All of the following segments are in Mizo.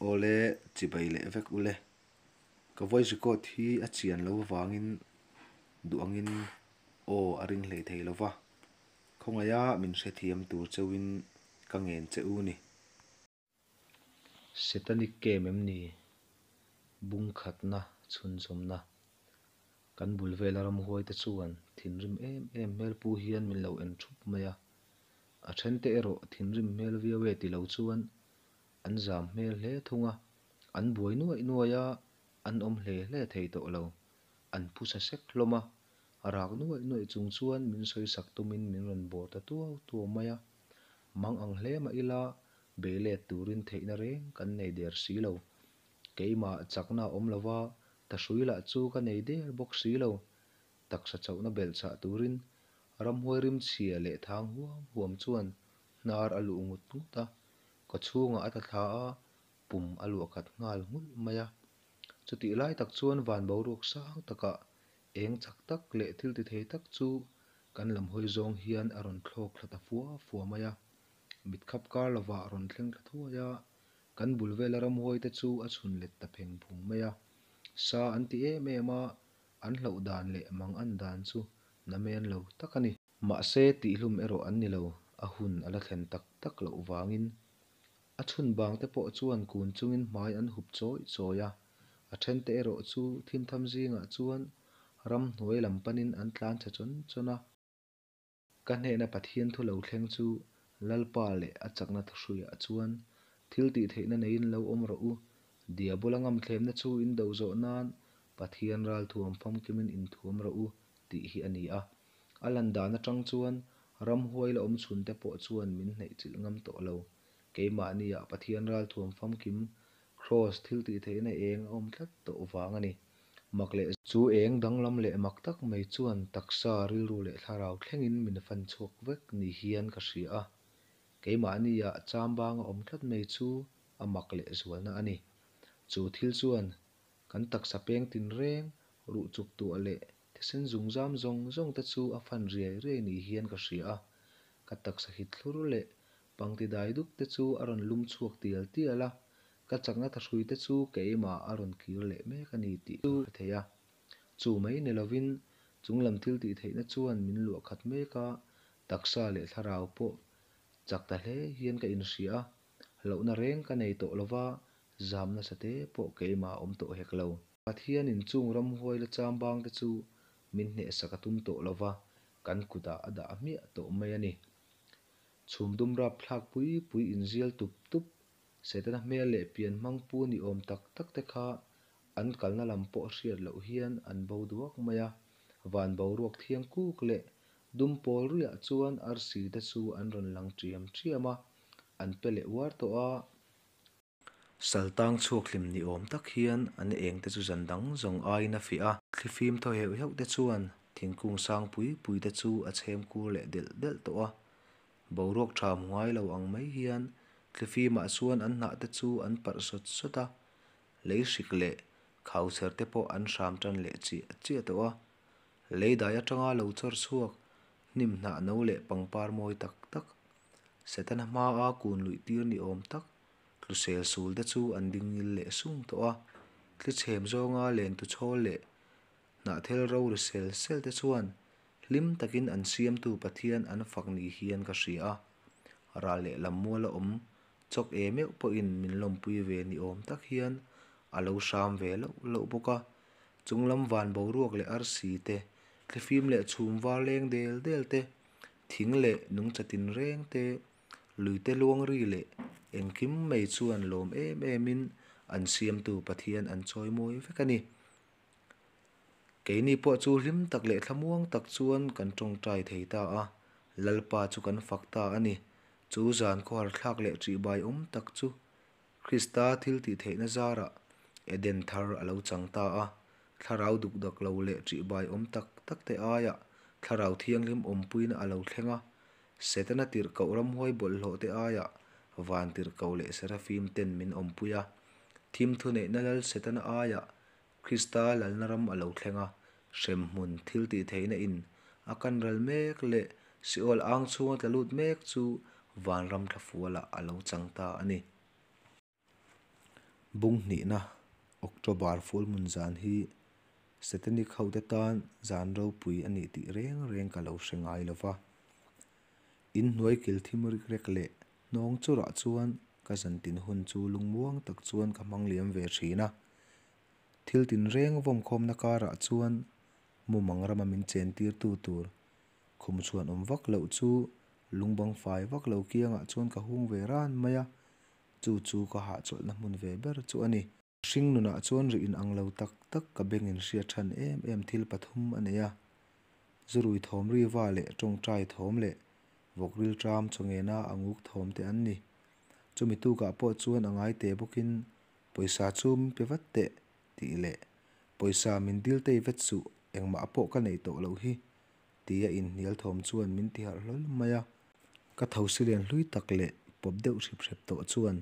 Awle, chibai leh vek ule. Ka voice record hi a chian lo avangin duh angin aw a ring hlei thei lova, khawngaiha min hrethiam tur cheuhin ka ngen che u ni. Setanic game em ni? Bung khatna chhunzawmna. Kan bul vela ramhuaite chuan thinrim em em hmel pu hian min lo en thup mai a. A thente erawh thinrim hmel viau e ti lo chuan an zam hmel hle thung a. An buai nuaih nuaih a, an awm hle hle thei tawh lo. An phusa sek hlawm a, rak nuaih nuaih chung chuan min sawisak tumin min rawn bawr ta tuau tuau mai a. Mang ang hle mah ila, bei let turin theihna reng kan nei der si lo. Keimah chakna a awm lo va, tahrui lah chu ka nei der bawk si lo. Taksa chauhna belh chah turin ramhuai rimchhia leh thang huam huam chuan hnar a luh ngut ngut a, kawchhungah a tla thla a, pum a luah khat nghal nghulh mai a. Chutih lai tak chuan van boruak sang takah eng chak tak leh thil ti thei tak chu kan lam hawi zawng hian a rawn thlawk thla ta fua fua mai a. Mit khap kar lovah a rawn thleng thla thuai a, kan bul vela ramhuai te chu a chhun let ta pheng phung mai a. Sa an ti em em a, an hlauh dan leh mang an dan chu namen lo tak a ni. Mahse tihhlum erawh an ni lo, a hun a la thlen tak tak loh vangin. A chhun bang te pawh chuan kun chungin hmai an hup chawi chawi a, a thente erawh chu thimtham zingah chuan ramhnuai lam panin an tlan chhe chawn chawn a. Ka hnena Pathian thu lo thleng chu Lalpa leh a chakna thuhruiah chuan thil tih theihna neiin lo awm rawh u. Diabola ngamthlemna chu in do zawh nan Pathian ralthuam famkimin inthuam rawh u tih hi a ni a. A lan dan atang chuan ramhuai la awm chhun te pawh chuan min hneih chilh ngam tawh lo. Keimahniah Pathian ralthuam famkim, Kraws thiltihtheihna eng a awm tlat tawh vang a ni. Mak leh. Chu eng danglam leh mak tak mai chuan taksa, rilru leh thlarau thlengin min fan chhuak vek ni hian ka hria a. Keimahniah chambang a awm tlat mai chu a mak leh zualna a ni. Chu thil chuan kan taksa peng tinreng, ruh chuk tuah leh thisen zungzam zawng zawng te chu a fan riai riai ni hian ka hria a. Ka taksa hit thlur leh pangti dai duk te chu a rawn lum chhuak tial tial a, ka chakna thahrui te chu keimah a rawn kir leh mek a ni tih ka hre thei a. Chu mai ni lovin chunglam thil tih theihna chuan min luah khat mek a, taksa leh thlarau pawh chak ta hle hian ka inhria a, hlauhna reng ka nei tawh lova, zam nasa te pawh keimah a awm tawh hek lo. Pathianin chung ramhuai la chambang te chu min hnehsak a tum tawh lova, kan kutah a dah hmiah tawh mai a ni. Chhum dum rap thlak pui pui inzial tup tup, Setana hmel leh pian hmang pu ni awm tak tak te kha an kalna lam pawh hriat loh hian an bo duak mai a. Van boruak thiang kuk leh dum pawl ruiah chuan arsi te chu an rawn lang ṭiam ṭiam a, an pe leh uar tawh a. Saltang chhuak hlim ni awm tak hian an eng te chu zan dang zawng aiin a fiah a. Thlifim thaw heuh heuh te chuan thingkung sang pui pui te chu a chhem kur leh delh delh tawh a. Boruak tha hmu ngai lo ang mai hian thlifimah chuan an hnah te chu an parh sawt sawt a. Lei hrik leh khauchher te pawh an hram tan leh chiah chiah tawh a. Lei dai atanga lo chawr chhuak hnim hnah no leh pangpar mawi tak tak, Setana hmaa kun luih tir ni awm tak Tlusel sul te chu an ding ngil leh sung tawh a, thlichhem zawnga lentu chhawl leh hnahthel ro ri sel sel te chuan hlim takin an siamtu Pathian an fak ni hian ka hria a. Ral leh lam muala awm chawk e meuh pawhin min lawmpui ve ni awm tak hian a lo hram ve loh loh bawk a. Chunglam van boruak leh arsi te, thlifim leh chhum var leng del del te, thing leh nungcha tinreng te, Luite luang ri leh engkim mai chuan lawm em emin an siamtu Pathian an chawi mawi vek a ni. Keini pawh chu hlim tak leh thlamuang tak chuan kan tawngtai thei ta a, Lalpa chu kan fak ta a ni. Chu zan khawhar thlak leh ṭihbai awm tak chu Krista thil tih theihna zarah Eden thar a lo chang ta a, thlarau dukdak lo leh ṭihbai awm tak takte aiah thlarau thianghlim awmpuina a lo thleng a, Setana tirhkoh ramhuai bawlhhlawh te aiah van tirhkoh leh Serafim ten min awmpui a. Thim thuneihna lal Setana aiah Krista lalna ram a lo thleng a, hremhmun thil tih theihna in a kan ral mek leh Seol ang chhunga tla lut mek chu vanram tlafualah a lo chang ta a ni. Bung hnihna, October Full Moon zan hi Satanic hote tan zan ropui a ni tih reng reng ka lo hre ngai lo va. In hnuai kil thim rik rek leh hnawng churah chuan ka zantin hun chu lungmuang tak chuan ka hmang liam ve thin a. Thil tinreng vawmkhawmna karah chuan mumang rama min chentirtu tur khum chhuan awm vak loh chu lungbang fai vak lo kiangah chuan ka hung ve ran mai a, chu chu ka hahchawlhna hmun ve ber chu a ni. Hring nunah chuan ri inang lo tak tak ka bengin hriat than em em thil pathum a nei a, zurui thawm riva leh tawngtai thawm leh vawk rilṭam chawngena a nguk thawm te an ni. Chumi tukah pawh chuan a ngai te bawkin pawisa chu min pe vat teh tih leh pawisa min dil tei vet suh engmah pawh ka neih tawh loh hi tia inhnial thawm chuan min tiharh hlawl mai a. Ka thosi len hlui tak leh pawp deuh hrip hrep tawh chuan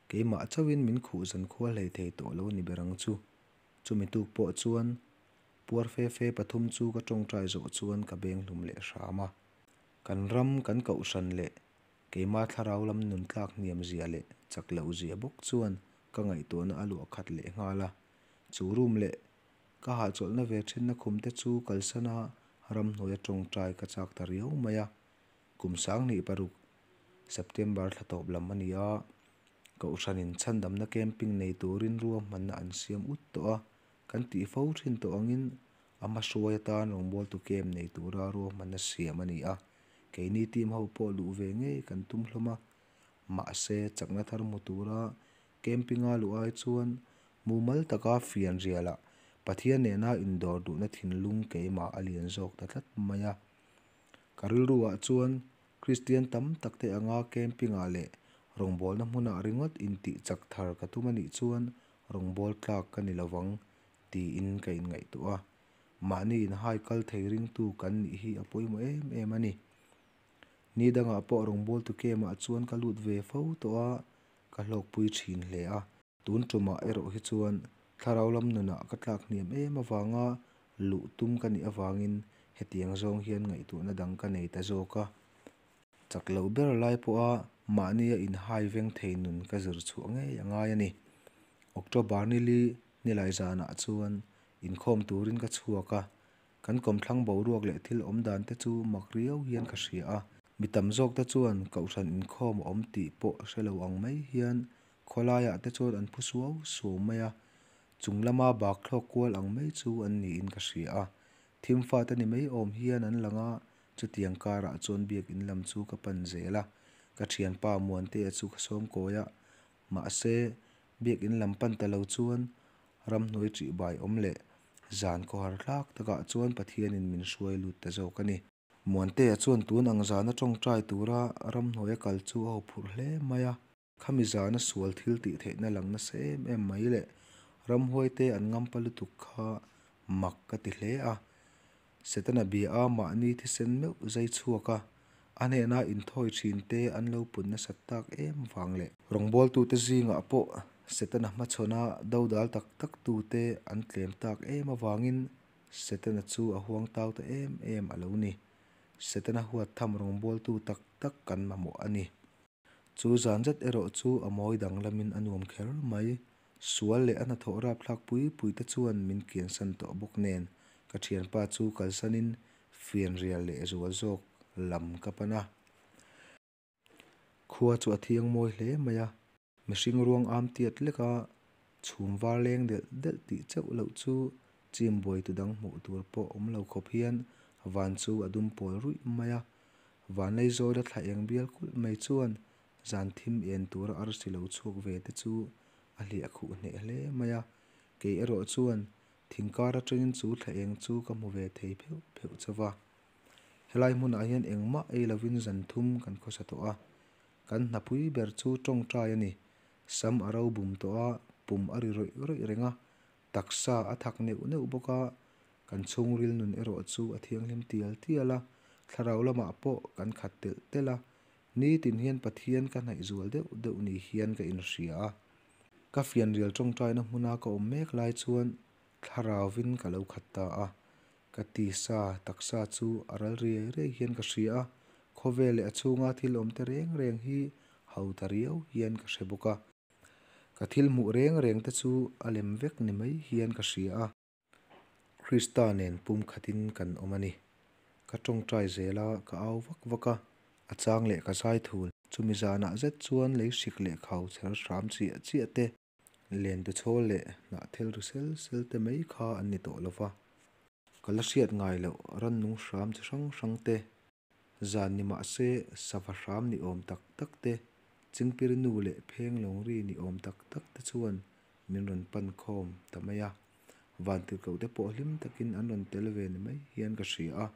keimah chauhin min khuh zankhua hlei thei tawh lo a ni ber ang chu. Chumi tuk pawh chuan puar fe fe pathum chu ka tawngtai zawh chuan ka beng hlum leh hram a. Kan ram, kan kohhran leh keima thlarau lam nun tlak hniam zia leh chak loh zia bawk chuan ka ngaihtuahna a luah khat leh nghal a. Chu room leh ka hahchawlhna ve thinna khum te chu kalsana ramhnuaia tawngtai ka chak ta riau mai a. Kum 2006 September thla tawp lam a ni a, Kohhranin chhandamna camping nei turin ruahmanna an siam ut tawh a, kan tih fo thin tawh angin a hmahruai atan rawngbawltu camp nei tura ruahmanna siam a ni a, keini team ho pawh luh ve ngei kan tum hlawm a, mahse chakna thar hmu tura camping-a luh ai chuan mumal taka fianrialah Pathian nena indawr duhna thinlung keimah a lian zawk ta tlat mai a. Ka rilruah chuan Kristian tam takte anga camping-ah leh rawngbawlna hmunah ringawt intih chak thar ka tum a nih chuan rawngbâwl tlâk ka ni lovang tiin ka inngaihtuah a. Mahni inhai kal thei ringtu kan nih hi a pawimawh em em a ni. Ni dangah pawh rawngbâwltu camp-ah chuan ka lut ve fo tawh a, ka hlawkpui thin hle a. Tun tumah erawh hi chuan thlarau lam nunah ka tlak hniam em avanga luh tum ka nih avangin hetiang zawng hian ngaihtuahna dang ka nei ta zawk a. Chak loh ber lai pawha mahnia inhai veng thei nun ka zir chhuah ngei a ngai a ni. October nili nilai zanah chuan inkhawm turin ka chhuak a, kan kawmthlang boruak leh thil awm dan te chu mak riau hian ka hria a. Mi tam zawk te chuan kohhran inkhawm a awm tih pawh hre lo ang mai hian khawlaiah te chuan an phu suau suau mai a, chung lama bak thlawk kual ang mai chu an niin ka hria a. Thim fate ni mai awm hian an lang a, chutiang karah chuan biakin lam chu ka pan zel a, ka thianpa Muantea chu ka sawm kawi a, mahse biakin lam pan ta lo chuan ramhnuai ṭihbai awm leh zan khawhar thlak takah chuan Pathianin min hruai lut ta zawk a ni. Muantea chuan tun ang zana ṭawngṭai tura ramhnuaia kal chu a huphurh hle mai a. Khami zana sual thil tih theihna lang nasa em em mai leh ramhuaite an ngampa lutuk kha mak ka ti hle a. Setana bia a mahni thisen meuh zai chhuak a, a hnena inthawi thinte an lo pun nasat tak em vang leh rawngbawltute zingah pawh Setana hmachhawna dodal tak tak tute an tlem tak em avangin Setana chu a huangtau ta em em a lo ni. Setana huat tham rawngbawltu tak tak kan mamawh a ni. Chu zan zet erawh chu a mawi danglamin a nuam kher mai. Sual leh a hnathawh rapthlak pui pui te chuan min kiansan tawh bawk nen ka thianpa chu kalsanin fianrial leh zual zawk lam ka pan a. Khua chu a thiang mawi hle mai a, mihring ruang am tiat leka chhum var leng delh delh tih chauh loh chu chim buai tu dang hmuh tur pawh awm lo khawp hian van chu a dum pawl ruih mai a. Vanlei zawla thla eng bial kulh mai chuan zan thim en tura arsi lo chhuak ve te chu a hliah khuh hneh hle mai a, kei erawh chuan thingkar atangin chu thla eng chu ka hmu ve thei pheuh pheuh chauh a. Helai hmunah hian engmah ei lovin zan thum kan khawsa tawh a, kan hnapui ber chu tawngtai a ni. Sam a ro bum tawh a, pum a ri rawih rawih reng a, taksa a thak neuh neuh bawk a, kan chhungril nun erawh chu a thianghlim tial tial a, thlarau lamah pawh kan khat telh telh a, nitin hian Pathian ka hnaih zual deuh deuh ni hian ka inhria a. Ka fianrial tawngtaina hmuna ka awm mek lai chuan thlarauvin ka lo khat ta a, ka tisa taksa chu a ral riai riai hian ka hria a, khawvel leh a chhunga thil awmte reng reng hi ho ta riau hian ka hre bawk a. Ka thil hmuh reng reng te chu a lem vek ni mai hian ka hria a. Krista nen pumkhatin kan awm a ni. Ka tawngtai zel a, ka au vak vak a, a chang leh ka zai thul. Chumi zanah zet chuan lei hrik leh khau chher hram chiah chiah te, lentu chhawl leh hnahthel ri sel sel te mai kha an ni tawh lo va. Ka la hriat ngai loh rannung hram chi hrang hrang te, zan ni mah se sava hram ni awm tak tak te, chingpirinu leh phenglawng ri ni awm tak tak te chuan min rawn pan khawm ta mai a. Vantirhkohte pawh hlim takin an rawn tel ve ni mai hian ka hria a.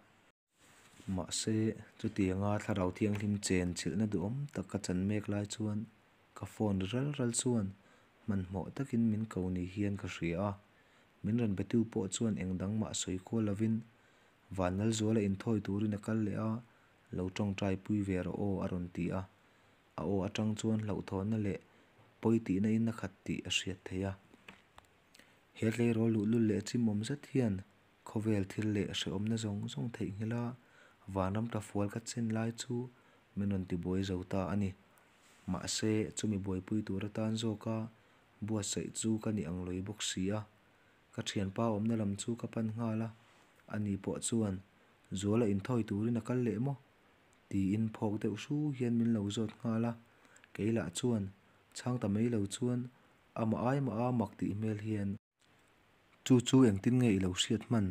Mahse, chutianga Thlarau Thianghlim chen chilhna duhawm tak ka chan mek lai chuan ka phone ri ral ral chuan hmanhmawh takin min ko ni hian ka hria a. Min rawn betu pawh chuan eng dang mah sawi kual lovin, Vanlalzuala inthawi turin a kal leh a, lo tawngtai pui ve rawh aw a rawn ti a. A aw atang chuan hlauhthawnna leh pawi tihna in a khat tih a hriat theih a. He tleirawl luhlul leh chimawm zet hian khawvel thil leh hrehawmna zawng zawng theihnghilh a, vanram tlafual ka chen lai chu min rawn tibuai zo ta a ni. Mahse, chumi buaipui tur atan zawka buatsaih chu ka ni ang lawi bawk si a. Ka thianpa awmna lam chu ka pan nghal a, ani pawh chuan, Zuala inthawi turin a kal leh maw? Tiin phawk deuh hru hian min lo zawt nghal a, kei lah chuan chhang ta mai lo chuan amah ai maha mak tih hmel hian, Chu chu engtin nge i lo hriat hman?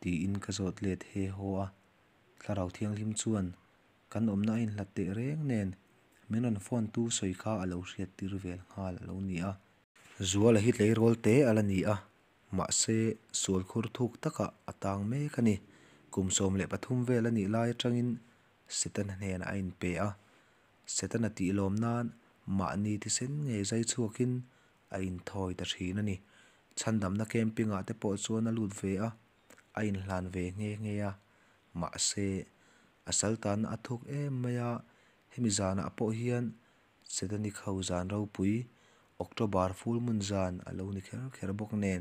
tiin ka zawt let he haw a. Thlarau Thianghlim chuan kan awmna a inhlat teh reng nen min rawn phone tu sawi kha a lo hriat tir vel nghal a lo ni a. Zuala hi tleirawl te a la ni a, mahse sual khur thuk takah a tang mek a ni. Kum 13 vel a nih lai atangin Setana hnenah a inpe a. Setana tih lawm nan mahni thisen ngei zai chhuakin a inthawi ta thin a ni. Chhandamna camping-ah te pawh chuan a lut ve a, a inhlan ve nghe nghe a. Mahse, a saltanna a thuk em mai a, hemi zanah pawh hian Setanic ho zan ropui, October full moon zan a lo ni kher kher bawk nen.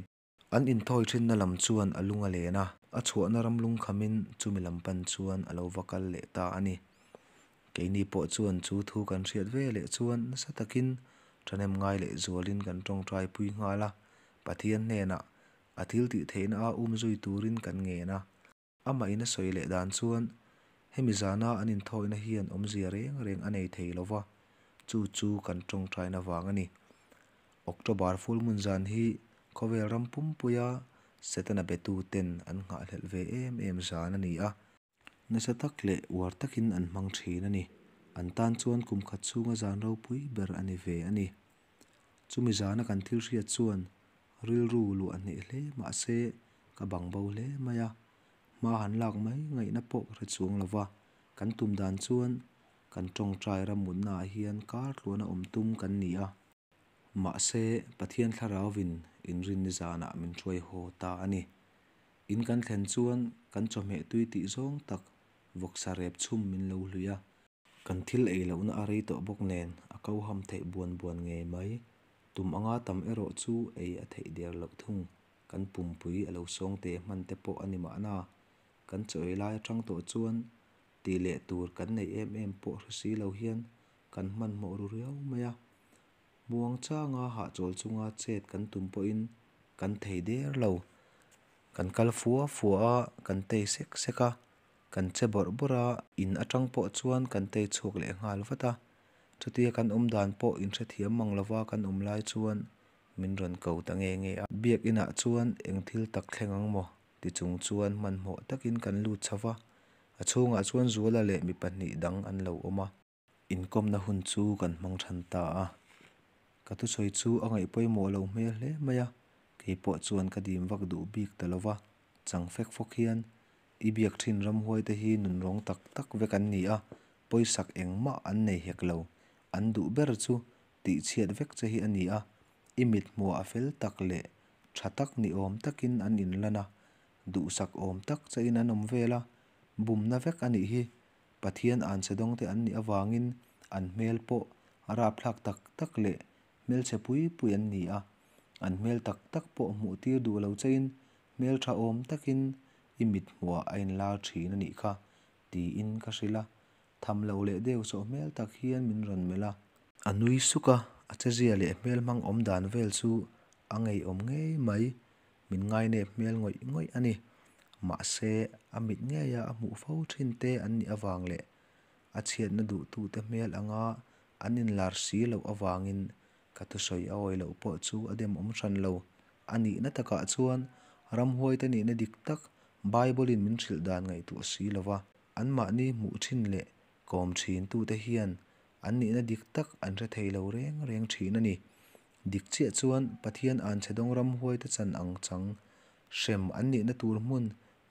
An inthawi thinna lam chuan a lung a len a, a chhuahna ram lungkhamin chumi lam pan chuan a lo va kal leh ta a ni. Keini pawh chuan chu thu kan hriat ve leh chuan nasa takin thahnem ngai leh zualin kan tawngtai pui nghal a, Pathian hnenah a thil tih theihna a um zui turin kan ngen a. Amah in a sawi leh dan chuan hemi zana an inthawina hian awmzia reng reng a nei thei lo va, chu chu kan tawngtaina vang a ni. October full moon zan hi khawvel ram pumpuia Setana betuten an nghahhlelh ve em em zan a ni a. Nasa tak leh uar takin an hmang thin a ni. An tan chuan kum khat chhunga zan ropui ber a ni ve a ni. Chumi zana kan thil hriat chuan rilru luah hneh hle mah se ka bang bo hle mai a. Hma han lak mai ngaihna pawh ka hre chuang lo va. Kan tum dan chuan kan tawngtai rammutnaah hian kar tluana awm tum kan ni a. Mahse, Pathian Thlarauvin inrinni zanah min hruai haw ta a ni. In kan thlen chuan kan chawhmeh tui tih zawng tak vawksa rep chhum min lo hlui a. Kan thil ei lohna a rei tawh bawk nen a ko ham theih buan buan ngei mai. Tum anga tam erawh chu ei a theih der loh thung. Kan pumpui a lo sawng te hman te pawh a ni mahna. Kan chaw ei lai atang tawh chuan tih leh tur kan neih em em pawh hre si lo hian kan hmanhmawh ru riau mai a. Muangchanga hahchawl chunga chet kan tum pawhin kan thei der lo. Kan kal fua fua a, kan tei sek sek a, kan che bawrh bawrh a, in atang pawh chuan kan tei chhuak leh nghal vat a. Chutia kan awm dan pawh inhrethiam mang lova kan awm lai chuan min rawn ko ta nge nge a. Biakinah chuan eng thil tak thleng ang maw? ti chung chuan hmanhmawh takin kan lut chho va, a chhungah chuan Zuala leh mi pahnih dang an lo awm a. Inkawmna hun chu kan hmang than ta a, ka thusawi chu a ngaih pawimawh lo hmel hle mai a, kei pawh chuan ka dim vak duh bik ta lo va, chang fek fawk hian i biak thin ramhuai te hi nunrawng tak tak vek an ni a, pawisak engmah an nei hek lo, an duh ber chu tihchhiat vek che hi a ni a, i mit hmuah a fel tak leh tha tak ni awm takin an inlan a, duhsak awm tak chein an awm vel a, bumna vek a nih hi. Pathian anchhe dawngte an nih avangin an hmel pawh a rapthlak tak tak leh hmelchhe pui pui an ni a, an hmel tak tak pawh hmuh tir duh lo chein hmel tha awm takin i mit hmuhah a inlar thin a nih kha, tiin ka hrilh a. Tham lo leh deuh sawh hmel tak hian min rawn melh a. A nui suk a, A chezia leh hmelhmang awm dan vel chu a ngeiawm ngei mai. Min ngainep hmel ngawih ngawih a ni. Mahse, a mit ngeia a hmuh fo thin te an nih avang leh a chhiatna duhtute hmel anga an inlar si loh avangin ka thusawi a awih loh pawh chu a demawm hran lo. A nihna takah chuan ramhuaite nihna dik tak Bible-in min hrilh dan ngaihtuah si lova anmahni hmu thin leh kawm thintute hian an nihna dik tak an hre thei lo reng reng thin a ni. Dik chiah chuan Pathian anchhedawng ramhuaite chan ang chang, hrem an nihna tur hmun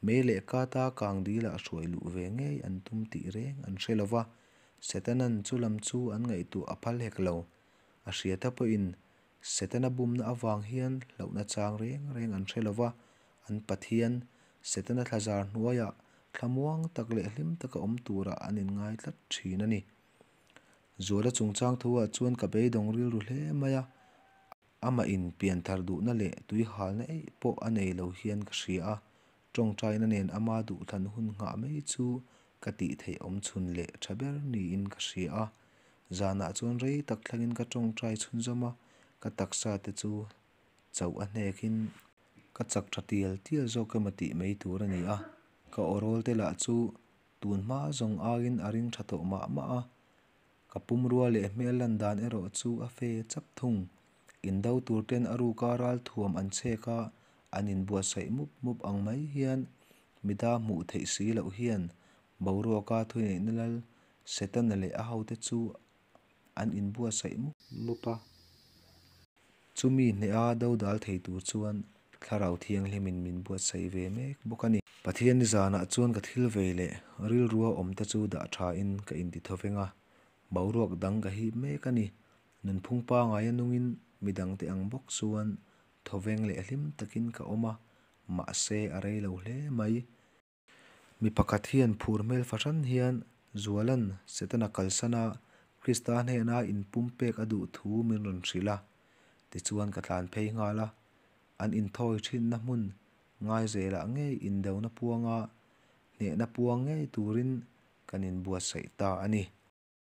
mei leh kata kang dilah hruai luh ve ngei an tum tih reng an hre lo va, Setana'n chu lam chu an ngaihtuah a phal hek lo. A hriata pawhin Setana bumna avang hian hlauhna chang reng reng an hre lo va, an Pathian, Setana thlazar hnuaiah thlamuang tak leh hlim taka awm turah an inngai tlat thin a ni. Zuala chungchang thuah chuan ka beidawng rilru hle mai a, amah in pianthar duhna leh tuihalna eih pawh a nei lo hian ka hria a, tawngtaina nen ama duhthlan hun nghah mai chu ka tih theih awmchhun leh tha ber niin ka hria a. Zanah chuan rei tak thlengin ka tawngtai chhunzawm a, ka taksa te chu chauh a hnekin ka chak tha tial tial zawk emaw tih mai tur a ni a, ka awrawl te lah chu tun hma zawng aiin a ring tha tawh mah mah a, ka pumrua leh hmel lan dan erawh chu a fe chap thung. Indo tur ten a ruka ralthuam an chhek a, an inbuatsaih mup mup ang mai hian mita hmuh theih si loh hian boruaka thuneihna lal Setana leh a hote chu an inbuatsaih mup mup a. Chumi hneha dodal thei tur chuan Thlarau Thianghlimin min buatsaih ve mek bawk a ni. Pathianni zanah chuan ka thil vei leh rilrua awmte chu dah thain ka intithawveng a, boruak dang ka hip mek a ni. Nunphung pangaia nungin midangte ang bawk chuan thawveng leh hlim takin ka awm a, mahse a rei lo hle mai. Mi pakhat hian phur hmel fahran hian Zuala'n Setana kalsan a, Krista hnena inpumpek a duh thu min rawn hrilh a. Tichuan ka tlan phei nghal a, an inthawi thinna hmun Ngaizelah ngei indona puanga hnehna puang ngei turin kan inbuatsaih ta a ni.